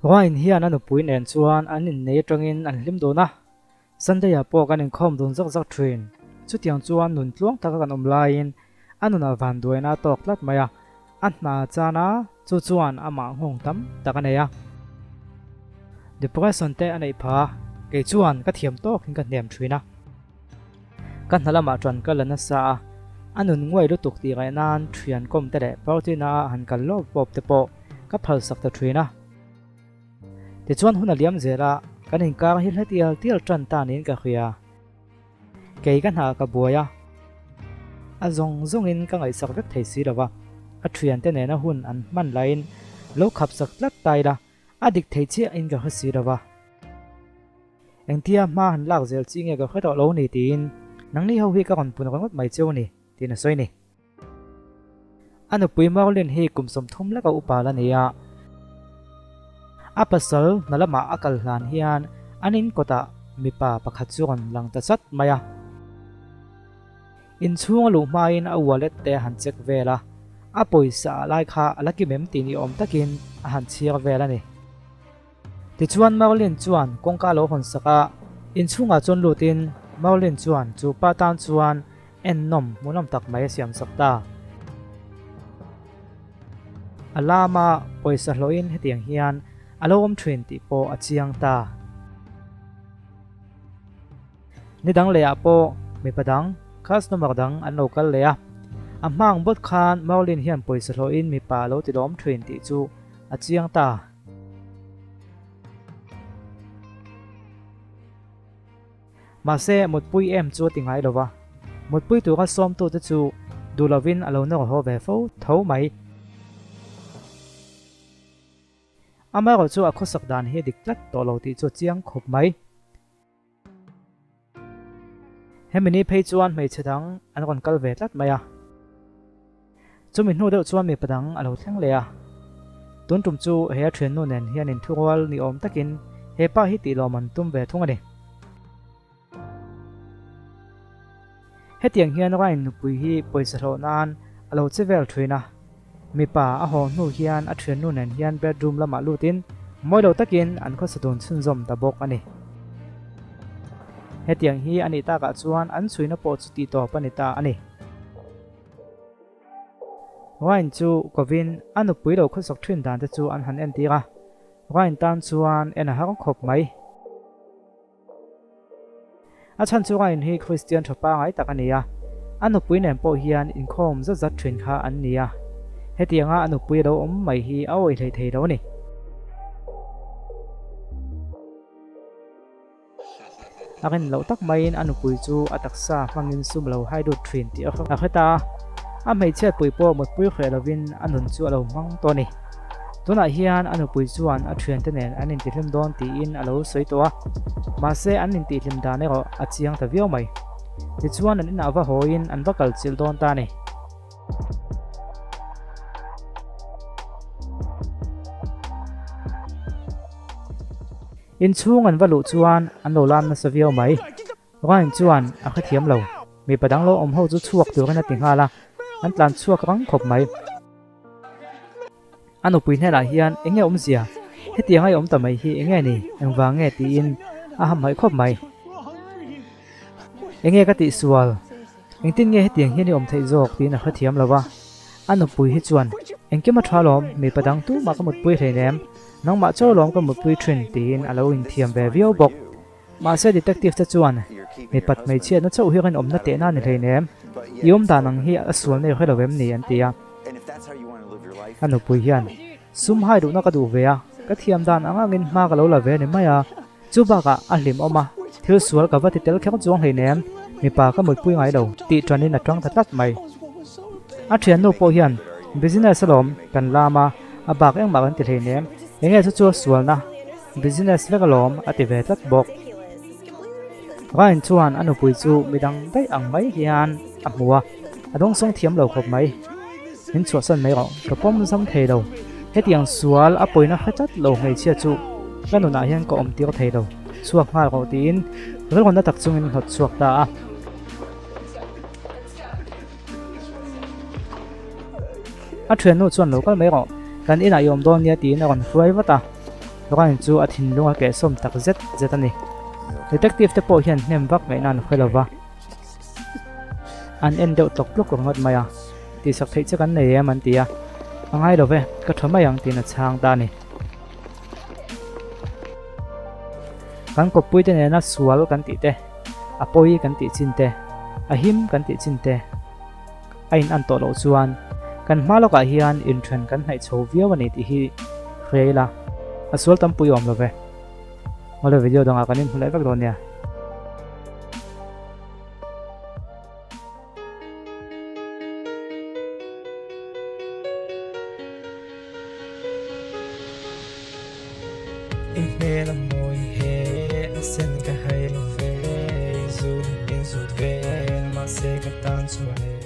Ryan hian a nupui nen chuan an innei atangin an hlim dun a, Sunday ah pawh kan inkhawm dun zak zak thin. Chutiang chuan nun tluang taka kan awm laiin a nunah vanduaina a tawk tlat mai a, a hna chan a, chu chuan amah nghawng tam tak a nei a. Depression te a neih pha a, kei chuan ka thiam tawkin ka hnem thin a. Ka hna lamah ṭan ka la nasa a, a nun nguai lutuk tih ngaih nan ṭhian kawm te leh party na ah han kal lawp lawp te pawh ka phalsak ta ṭhin a. Tichuan hun a liam zel a, kan inkar hi hla tial tial ṭan ta niin ka hria. Kei ka hna ka buai a, a zawng zawngin ka ngaihsak vek thei si lo va, a ṭhiante nena hun an hman laiin lo khapsak tlat ta ila, a dik thei chiahin ka hre si lo va. Engtia hma han lak zel chi nge ka hre tawh lo ni tiin nangni ho hi ka rawn pun ringawt mai cheu ni tiin a sawi ni. A nupui Marilyn hi kum 30 leka upa la ni a, a pasal hna lamah a kal hlan hian an in kawtah mipa pakhat chu rawn lang ta chat mai a. Inchhung a luh hmain a wallet te a han check vel a, a pawisa ah lai kha a la kim em tih ni awm takin a han chhiar vel a ni. Tichuan Marilyn chuan kawngka a lo hawn sak a, inchhungah chuan lutin Marilyn chuan chu pa tan chuan ennawm hmuhnawm tak mai a siam sak ta. A lama pawisa hlawhin hetiang hian a lo awm thin tih pawh a chiang ta. Ni dang lehah pawh mipa dang, customer dang an lo kal leh a, a hmang bawt khan Marilyn hian pawisa hlawhin mipa a lo ti lawm thin tih chu a chiang ta. Mahse, mutpui em chu a ti ngai lo va, mutpui tura sawmtute chu duh lovin a lo nawr haw ve fo tho mai. Amaherawhchu chu a khawsak dan hi a dik tlat tawh lo tih chu a chiang khawp mai. Hemi ni phei chuan hmeichhe dang an rawn kal ve tlat mai a. Chumi hnu deuh chuan mipa dang a lo thleng leh a. Tun tum chu he a thiannu nen hian inthurual ni awm takin he pa hi tih lawm an tum ve thung a ni. Hetiang hian Ryan nupui hi pawisa hlawh nan a lo che vel thin a. Mipa a haw hnu hian a thiannu nen hian bedroom lamah lutin mawi lo takin an khawsa dun chhunzawm ta bawk a ni. Hetiang hi a nih takah chuan an chhuina pawh chu tihtawp a ni ta a ni. Ryan chu kovin a nupui lo khawsak thin dan te chu an han entir a, Ryan tan chuan en a har khawp mai. A chhan chu Ryan hi Kristian tha pangai tak a ni a, a nupui nen pawh hian inkhawm zat zat thin kha an ni a, hetianga a nupui a lo awm mai hi a awih hlei thei lo a ni. A rin loh tak maiin a nupui chu a taksa hmangin sum lo hai lut thin tih a hre ta a, a hmeichhiatpui pawh mutpui hreh lovin a nun chu a lo hmang tawh a ni. Tunah hian a nupui chuan a thiante nen an intihlim dawn tiin a lo sawi tawh a, mahse an intihhlim dan erawh a chiang ta viau mai. Tichuan an inah va hawiin an va kalchilh dawn ta a ni. Inchhung an va luh chuan an lo lam nasa viau mai. Ryan chuan a hrethiam lo. Mipa dang lo awm ho chu chhuak turin a ti nghal a, an tlan chhuak rang khawp mai. A nupui hnenah hian eng nge awmzia? Hetiang a i awm ta mai hi eng nge ni? Engvang nge? tiin a hamhaih khawp mai. Eng nge ka tihsual? Engtin nge hetiang hian i awm theih zawk? tiin a hrethiam lo va. A nupui hi chuan, Engkim a tha lawm, mipa dang tumah ka mutpui hleinem, nangmah chaw lawm ka mutpui thin, tiin a lo inthiam ve viau bawk. Mahse detective te chuan, Mipat hmeichhiatna chauh hi rinawmna tehna a ni hleinem, i awm dan ang hi a sual nei hre lo em ni? an ti a. A nupui hian, Sum hai duhna ka duh ve a, ka thiam dan ang angin hma ka lo la ve a ni mai a, Chu bakah a hlim awm a, thil sual ka va ti tel kher chuang hleinem, mipa ka mutpui ngai lo tih ṭanin a ṭang ta tlat mai. A ṭhiannu pawh hian business alawm kan lam a, a bak engmah kan ti hleinem, enge chu chu a sualna business vek alawm a ti ve tlat bawk. Ryan chuan a nupui chu midang daih ang mai hian a hmu a, a dawngsawng thiam lo khawp mai. Min chhuahsan mai rawh, ka pawm zam thei lo. Hetiang sual a pawina hre tlat lo hmeichhia chu ka nunah hian ka awm tir thei lo, chhuak nghal rawh tiin rilrawnna tak chungin hlawt chhuak ta a. A thiannu chuan lo kal mai rawh, kan inah i awm dawn nia tiin a rawn hruai vat a. Ryan chu a thinlung a kehsawm tak zet zet a ni. Detective te pawh hian hnem vak ngaihna an hre lova, an en deuh tlawk tlawk ringawt mai a. Tihsak theih che kan nei em an ti a, A ngai lo ve, ka tha mai ang tiin a chhang ta a ni. Kan kawppuite nena sual kan tih te, a pawi kan tih chin te, a him kan tih chin te a in an tawh loh chuan kan hma lawkah hian inthen kan hnaih chho viau a ni tih hi hria ila, a sual tampui awm lo ve. Awle video dangah kan inhmu leh vek dawn nia. I hmel a mawi he a sen ka hai lo ve, i zut in zut vel mahse ka tan chuan e.